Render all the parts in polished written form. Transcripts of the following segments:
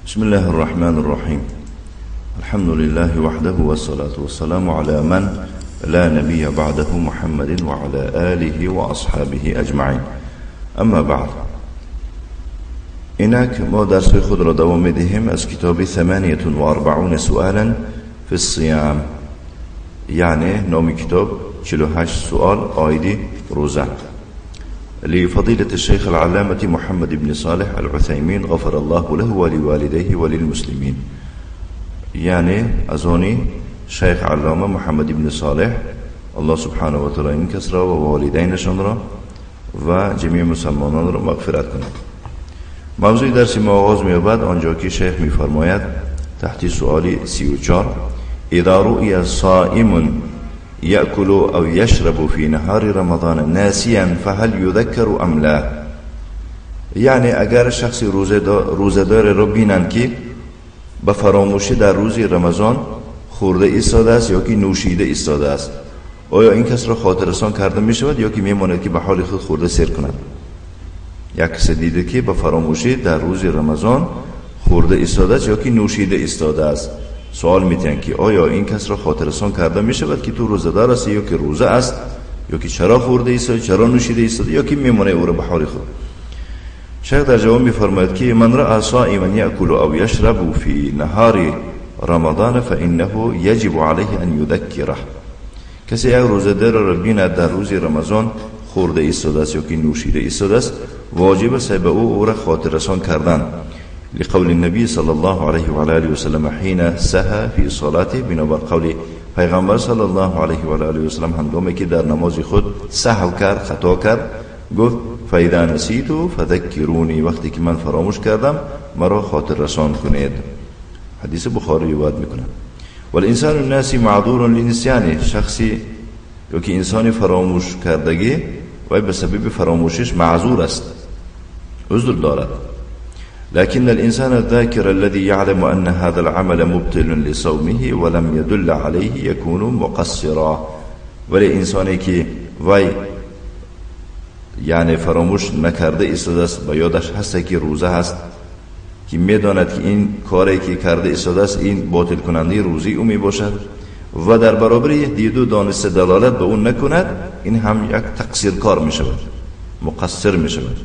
بسم الله الرحمن الرحيم. الحمد لله وحده والصلاة والسلام على من لا نبي بعده محمد وعلى آله وأصحابه أجمعين. أما بعد، اینک ما درس خود را دوام می‌دهیم از کتاب 48 سؤالا فی الصیام، یعنی نام کتاب 48 سؤال عاید روزه، لفضيلة الشيخ العلامة محمد بن صالح العثيمين غفر الله له ولوالديه وللمسلمين. یعنی از آن شیخ علامه محمد بن صالح الله سبحانه و تعالی این کس را و والدینشان را و جمیع مسلمانان را مغفرت کند. موضوع درس ما آغاز می‌یابد آنجا که شیخ می‌فرماید تحت سؤال 34: اذا رؤي صائم يأكل أو يشرب في نهار رمضان ناسيا فهل يذكر أم لا؟ یعنی اگر شخصی روزه‌دار را بینند که به فراموشی در روز رمضان خورده ایستاده است یا که نوشیده ایستاده است، آیا این کس را خاطررسان کرده می شود یا که میماند که به حال خود خورده سیر کند؟ یک کس دیده که به فراموشی در روز رمضان خورده ایستاده است یا که نوشیده ایستاده است، سوال میتین که آیا این کس را خاطررسان کرده می شود که تو روزه‌دار است یا که روزه است، یا که چرا خورده ایستاده، چرا نوشیده ایستاده، یا که میمانه او را به حال خود؟ شیخ در جواب میفرماید که من رأى صائما يأكل أو يشرب في نهار رمضان فإنه يجب عليه أن يذكره. کسی یک روزه‌دار را بیند در روز رمضان خورده ایستاده است یا که نوشیده ایستاده است، واجب است به او را خاطررسان کردن. لقول النبي صلى الله عليه وعلى آله وسلم حين سهى في صلاته، بنابر قول پیغمبر صلی الله علیه و آله و سلم هنگامی که در نماز خود سهو کرد، خطا کرد، گفت فاذا نسیت فذکرونی، وقتی که من فراموش کردم مرا خاطر رسان کنید. حدیث بخاری روایت میکنه. والانسان الناسی معذور لنسیانه، شخصی یا که انسان فراموش کردگی و به سبب فراموشش معذور است، عذر دارد. لكن الإنسان الذاكر الذي يعلم أن هذا العمل مبطل لصومه ولم يدل عليه يكون مقصرا. ولی انسانی که وی یعنی فراموش نکرده ایستاده است، با یادش هست که روزه هست، که میداند که این کاری که کرده ایستاده است این باطل کننده روزی او می باشد و در برابر دید و دانست دلالت به اون نکند، این هم یک تقصیر کار می شود، مقصر می شود.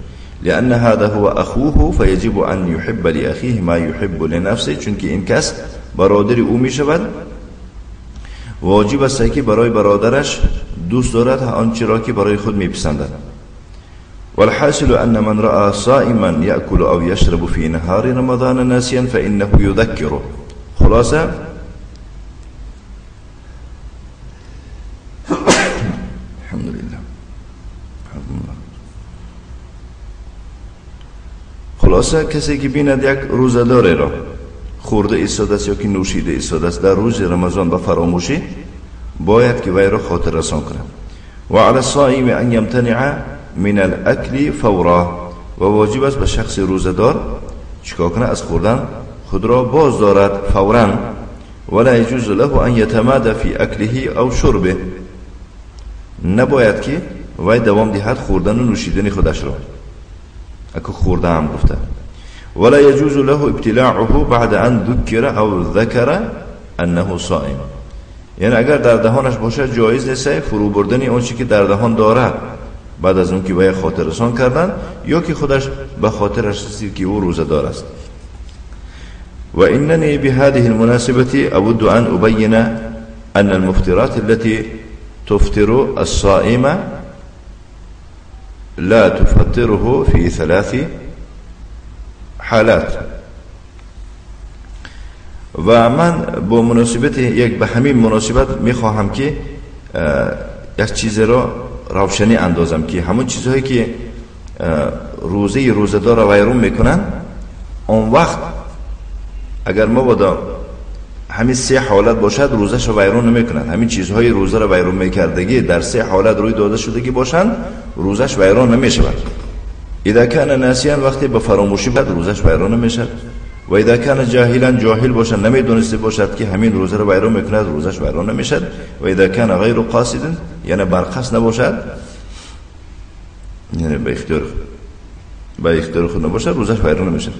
لأن هذا هو أخوه فيجب أن يحب لأخيه ما يحب لنفسه، چون که این کس برادر او می شود، واجب است که برای برادرش دوست دارد آنچه را که برای خود می پسندد. والحاصل أن من رأى صائما يأكل أو يشرب في نهار رمضان ناسيا فإنه يذكره. خلاصة الحمد لله. خلاصه کسی که بیند یک روزه‌دار را خورده ایستاده است یا که نوشیده ایستاده است در روز رمضان به فراموشی، باید که وی را خاطر رسان کند. و علی الصائم ان یمتنع من الاکل فورا، و واجب است به شخص روزه‌دار چیکار کنه؟ از خوردن خود را باز دارد فورا. ولا يجوز له ان يتمادى في اکله او شربه، نباید که وی دوام دهد خوردن و نوشیدن خودش را، اکو خورده هم گفته. ولا يجوز له ابتلاعه بعد ان ذکر او ذکر انه صائم، یعنی اگر در دهانش باشد جایز نیست فرو بردن اون چی که در دهان دارد بعد از اون که وی خاطر رسان کردن یا که خودش به خاطرش رسید که او روزه دار است. و انني بهذه المناسبة اود ان ابين ان المفطرات التي تفطر الصائم لا تفطره في 3 حالات. و من با مناسبت یک به همین مناسبت میخواهم که یک چیز را روشنی اندازم که همون چیزهایی که روزه روزه‌دار را ویرون میکنن، آن وقت اگر ما بادا همین 3 حالت باشد روزش را ویرون نمیکنن. همین چیزهای روزه را ویرون میکردگی در 3 حالت روی داده شدگی باشند روزش ویران نمیشود. اذا کان ناسیا، وقتی به فراموشی بعد روزش ویران نمیشود. و اذا کان جاهلا، جاهل باشد، نمیدونسته باشد که همین روزه را ویران میکند، روزش ویران نمیشود. و اذا کان غیر قاصد، یعنی برقصد نباشد، یعنی به اختیار خود نباشد، روزش ویران نمیشود.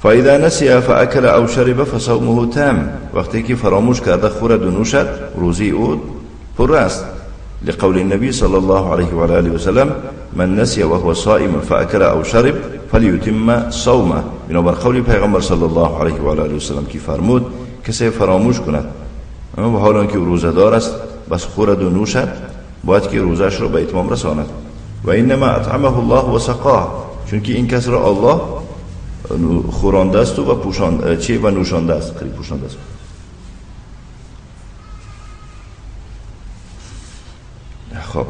فإذا نسي فأكل أو شرب فصومه تام. وقتی که فراموش کرده خورد و نوشد روزی او پر است. لقول النبي صلى الله عليه وعلى آله وسلم من نسي وهو صائم فأكل أو شرب فليتم صومه. بنابر قول پیغمبر صلی الله علیه و آله و سلم که فرمود کسی فراموش کند و حالا که روزه دار است بس خورد و نوشد باید که روزش را به اتمام رساند. و انما اطعمه الله و سقاه، چون که این کس را الله خورانده است و پوشانده چه و نوشانده است، قریب پوشانده است. خب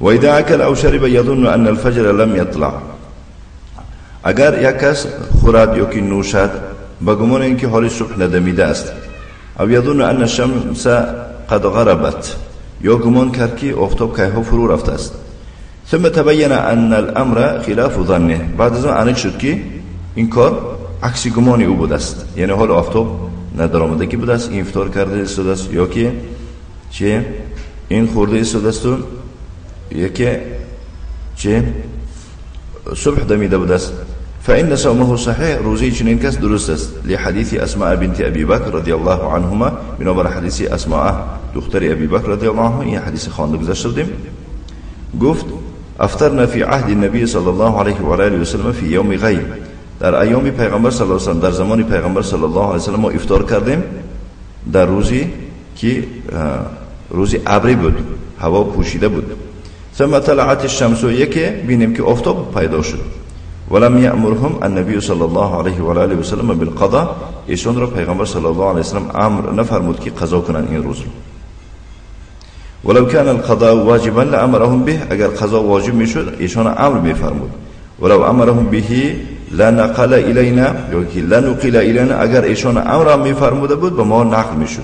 و اذا اكل او شرب يظن ان الفجر لم يطلع. اگر یک کس خورد یا که نوشد به گمان اینکه حال صبح ندمیده است، او یظن ان الشمس قد غربت، یا گمان کرد که آفتاب کیها فرو رفته است. ثم تبین ان الامر خلاف ظنه، بعد از آن انک شد که این کار عکس گمان او بوده است، یعنی حال آفتاب ندرآمده که بوده است، این افطار کرده ایستاده است یا که چه این خورده ایستاده است و یا که چه صبح دمیده بوده است. فإن صومه صحیح، روزی چنین کس درست است. لحدیث اسماء بنت ابی بکر رضی الله عنهما، بنابر حدیث اسماء دختر ابی بکر رضی الله عنه، این حدیث خوانده گذشته بودیم. گفت افطرنا فی عهد النبی صلی الله علیه و آله و سلم فی یوم غیم. در ایام پیغمبر صلی الله علیه و سلم، در زمان پیغمبر صلی الله علیه و سلم ما افطار کردیم در روزی که روزی ابری بود، هوا پوشیده بود. ثم طلعت الشمس، یکی بینیم که آفتاب پیدا شد. ولم یأمرهم النبی صلی الله علیه و آله و سلم بالقضاء، ایشون را پیغمبر صلی الله علیه و سلم امر نفرمود که قضا کنند این روز رو. ولو كان القضاء واجبا لامرهم به، اگر قضا واجب میشد ایشان امر میفرمود. ولو امرهم به لنقل الینا، یا که لنقل الینا، اگر ایشان امر میفرموده بود به ما نقل میشد،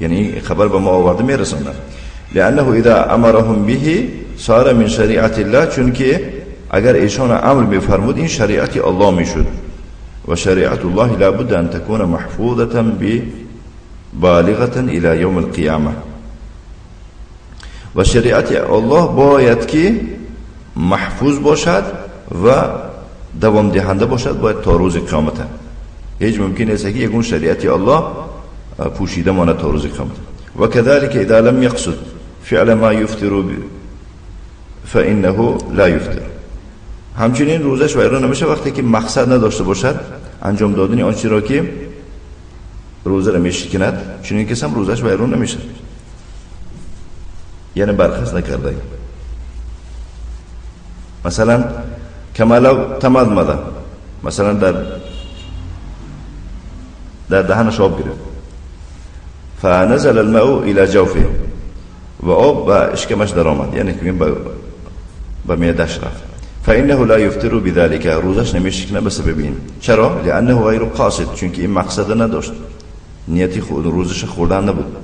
یعنی خبر به ما آورده میرساندند. لانه اذا امرهم به صار من شریعت الله، چون که اگر ایشان امر میفرمود این شریعت الله میشد. و شریعت الله لابد ان تكون محفوظة بالغة الى یوم القیامه. و شریعت الله باید که محفوظ باشد و دوام دهنده باشد، باید تا روز قیامت. هیچ ممکن نیست که یکون شریعت الله پوشیده ماند تا روز قیامت. و كذلك اذا لم يقصد فعل ما يفطر فانه لا يفطر. همچنین روزش ویران نمیشه وقتی که مقصد نداشته باشد انجام دادن آنچه را که روزه را میشکند، چنین کس هم روزش ویران نمیشه، یعنی برخص نکرده. مثلا کما لو تمضمض، مثلا در دهنش آب گرفت، فنزل الماء الى جوفه، و آب به اشکمش در آمد، یعنی که به معدهش رفت. فانه لا يفطر بذلك، روزش نمیشکنه به سبب این. چرا؟ لانه غیر قاصد، چون که این مقصد نداشت، نیتی خود روزش خوردن نبود.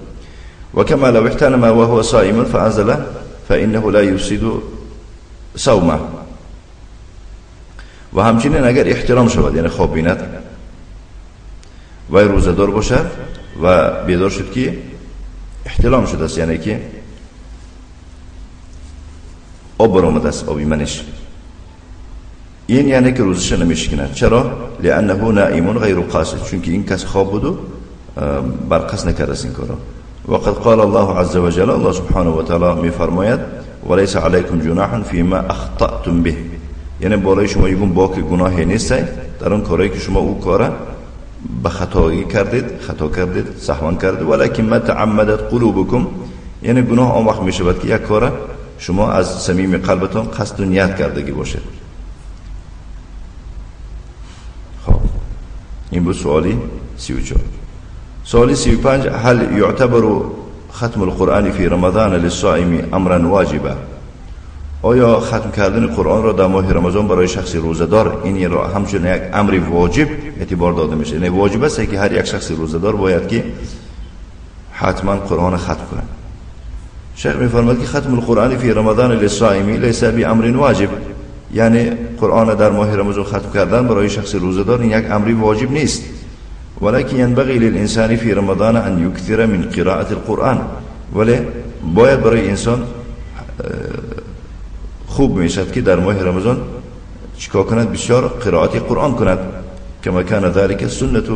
و کما لو احتلم وهو صائم فانزل فانه لا يفسد صومه. و همچنین اگر احترام شود، یعنی خواب بیند و روزه‌دار باشد و بیدار شد که احتلام شده است، یعنی که آب برآمده است، آبی منش، این یعنی که روزش نمیشکند. چرا؟ لانه نائم غیر قاصد، چون که این کس خواب بود و برقص نکرده است این کارو. وقد قال الله عز وجل، الله سبحانه و تعالی میفرماید وليس علیکم جناح فيما اخطأتم به، یعنی بالای شما یکون باک گناهی نیست در اون کارهایی که شما او کاره به خطایی کردید، خطا کردید، سهوا کردید. ولکن ما تعمدت قلوبکم، یعنی گناه آن وقت میشود که یک کاره شما از صمیم قلبتان قصد و نیت کردگی باشید. خب این بود سوالی 34. سوالی 35، هل يعتبر ختم القرآن في رمضان للصائم امرا واجبا؟ آیا ختم کردن قرآن را در ماه رمضان برای شخص روزه‌دار این را همچون یک امر واجب اعتبار داده میشه؟ یعنی واجب است که هر یک شخص روزه‌دار باید که حتما قرآن ختم کنه. شیخ میفرماید که ختم القرآن فی رمضان للصائم لیس بامر واجب، یعنی قرآن در ماه رمضان ختم کردن برای شخص روزه‌دار این یک امر واجب نیست. ولكن ينبغي للإنسان في رمضان أن يكثر من قراءة القرآن، ولی باید برای انسان خوب میشد که در ماه رمضان چیکار کند؟ بسیار قرائت قرآن کند. كما كان ذلك سنة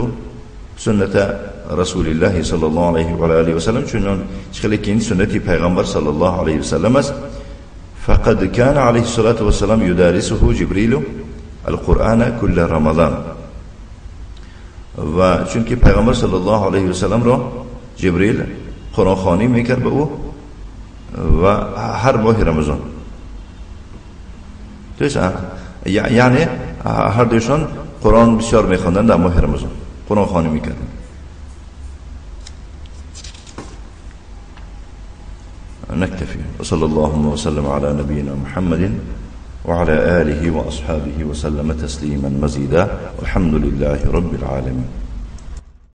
رسول الله صلى الله عليه وعلى آله وسلم، چون خیلی که این سنتی پیغمبر صلی الله علیه وسلم است. فقد كان عليه الصلاة والسلام يدارسه جبريل القرآن كل رمضان، و چون که پیغمبر صلی الله علیه وسلم را جبریل قرآن خوانی میکرد به او و هر ماه رمضان. یعنی هر دوشان قرآن بسیار میخواندن، در ماه رمضان قرآن خوانی میکردن. نكتفي، وصلى الله وسلم على نبينا محمد وعلى آله وأصحابه وسلم تسليما مزيدا، والحمد لله رب العالمين.